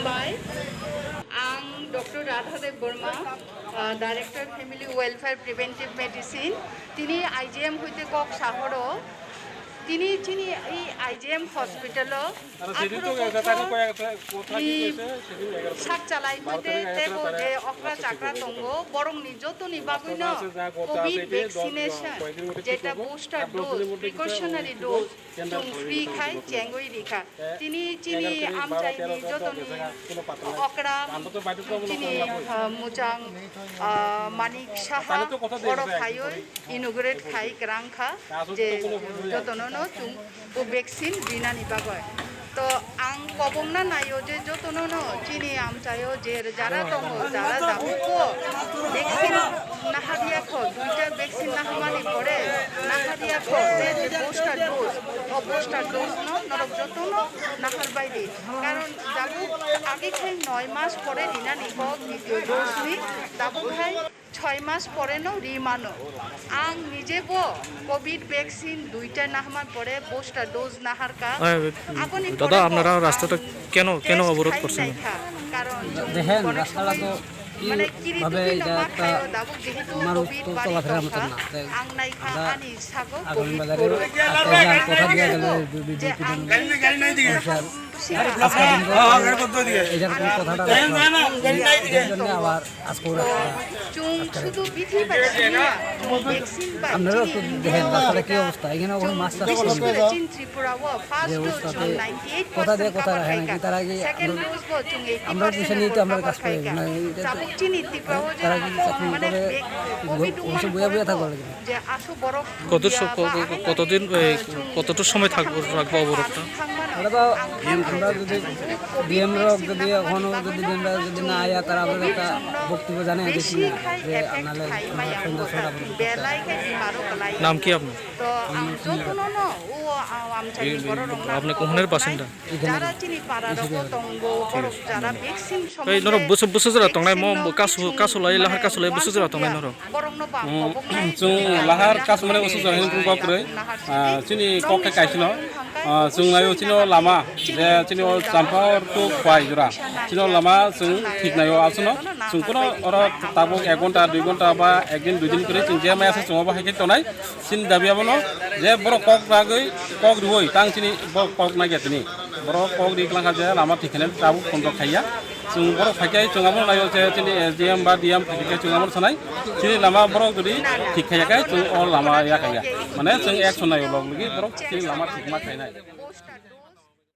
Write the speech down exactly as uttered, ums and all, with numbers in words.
Ang Doctor Radha Debbarma, uh, Director Family Welfare Preventive Medicine. Tini I G M hoite kok sahoro. Tini chini i I G M hospital o atharo bochor ni sak chalai hoite tebo je okra chakra tongo, borok ni joto ni bagwi no covid vaccination, jeta booster dose, precautionary dose, chwng free khai chengwi rikha. Tini chini amchaini jotoni okra, chini, ah, mujang, ah, Manik Saha oro phaiwi inaugurate khai kwrang kha je jotono no chwng o vaccine rinani bagwi. To ang kobongna naio je jotono no chini amchaio je jara tongo, jara jabuko vaccine naharya kho, duita vaccine naharmani pore naharya kho, je je booster dose, o booster dose no norok jotono nahar bai di. Karon jabuk age khai noi mas pore rinani kok, ditiyo dose ni tabuk hai choi mas pore no ri mano. Ang nije bo covid vaccine duita naharmani pore booster dose naharka. আহ, Aboni দাদা, pore bo আপনারা ang রাস্তাটা কেন, কেন test অবরোধ khai করছেন? Naikha. Karon দেখেন, রাস্তাটা তো মানে কিভাবে এটা একটা মানুষ তো চলাফেরার মতন না। Ang naikha, ani sago আগামী বাজারে একটা কথা দেওয়া গেল, দুই, দুই, দুই, তিন, এই যে এরকম কথাটা রাখলাম, এর জন্য আবার আজকে ওরা আপনারা একটু দেখেন রাস্তাটা কি অবস্থা, এখানে কোনো মাছ চাষ করেন না। যে অবস্থা, তো কথা দিয়ে কথা রাখে না, কি তারা কি আমরা, আমরা বিষয় নিয়ে তো আমরা কাজ করি না, এটা তো তারা কি চাকরি করে, বসে বইয়া বইয়া থাকবো নাকি? কত স-, ক-, ক-, কতদিন, এ, কতটা সময় থাকবো, রাখবো অবরোধটা? ওটা তো আমরা যদি ডিএম রক যদি এখনো যদি ডিএম রক যদি না আয়া, তারা আমাদের একটা বক্তব্য জানাই দিচ্ছি না যে নাহলে আমরা সন্ধ্যা ছটা পর্যন্ত। নাম কি আপনার? এই, আপনি কোনখানের বাসিন্দা? এখানে। এই নরক বসে, বসে যারা tongnai, মো, কাসু, কাসু লাই, লাহার কাসু লাই, বসে যারা tongnai noro. Hmm, chwng lahar kasumani usu jora hini phung kok kwrwi, ah, chini kok khe kaisino, ah, chwng naio chini o lama, je chini o Champahor to Khwai jora, chini o lama chwng thik naio aswkno, chwng kuno oro tabuk ek ghonta, dui ghonta ba ek din, dui din kwrwi chwng je maya se chwng obo hai khe tongnai, chini dabi abono je borok kok ragwi, kok rwui tang chini borok kok nai khe tini. Borok kok ri klangkha je lama thik khe tabuk pondro khaiya. Chwng borok phaikhai chwng abono naio je chini S D M ba D M phaikhai chwng abono sanai. Chini lama borok jodi thik khaiya khe chwng o lama ya khaiya. Mane chwng action naio log logi borok chini lama thik ma khainai.